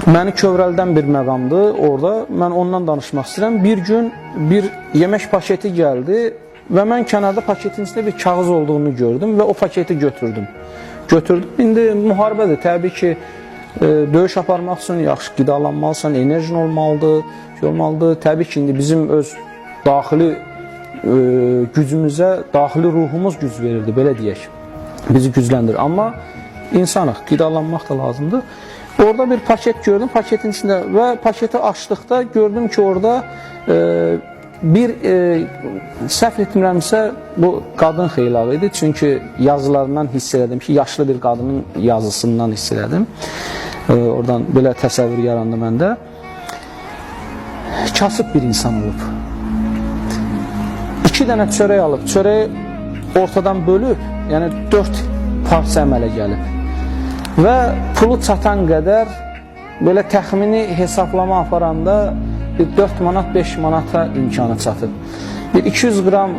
Məni kövrəldən bir məqamdır orada. Mən ondan danışmaq istəyirəm. Bir gün bir yemək paketi gəldi və mən kənarda paketin içində bir kağız olduğunu gördüm və o paketi götürdüm. Götürdüm. İndi müharibədir. Təbii ki, döyüş aparmaq üçün yaxşı qidalanmalısan, enerjin olmalıdır, şey olmalıdır. Təbii ki, indi bizim öz daxili gücümüzə, daxili ruhumuz güc verirdi, belə deyək. Bizi gücləndirir. Amma insanıq, qidalanmaq da lazımdır. Orada bir paket gördüm, paketin içində və paketi açdıqda gördüm ki, orada bir səhv etmirəmsə bu qadın xeylağı idi. Çünki yazılarından hiss elədim ki, yaşlı bir qadının yazısından hiss elədim. Oradan belə təsəvvür yarandı məndə. Kasıb bir insan olub. 2 dənə çörək alıb, çörəyi ortadan bölüb, yəni 4 parça əmələ gəlib. Və pulu çatan qədər belə təxmini hesablama aparanda bir 4 manat, 5 manata imkanı çatıb. Bir 200 qram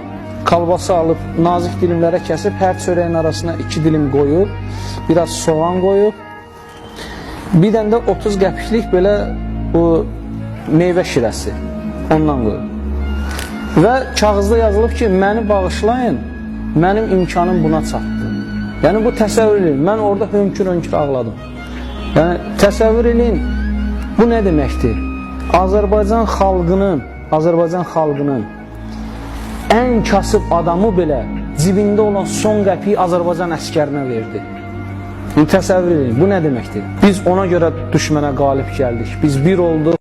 kalbasa alıb nazik dilimlərə kəsib, hər çörəyin arasına 2 dilim qoyub, biraz soğan qoyub, bir dənə də 30 qəpiklik belə bu meyvə şirəsi ondan qoyub. Və kağızda yazılıb ki, məni bağışlayın, mənim imkanım buna çatdı. Yəni bu təsəvvür eləyin, mən orada hönkür-hönkür ağladım. Yəni təsəvvür eləyin, bu nə deməkdir? Azərbaycan xalqının ən kasıb adamı belə cibində olan son qəpiyi Azərbaycan əskərinə verdi. Yəni, təsəvvür eləyin, bu nə deməkdir? Biz ona görə düşmənə qalib gəldik. Biz bir olduq.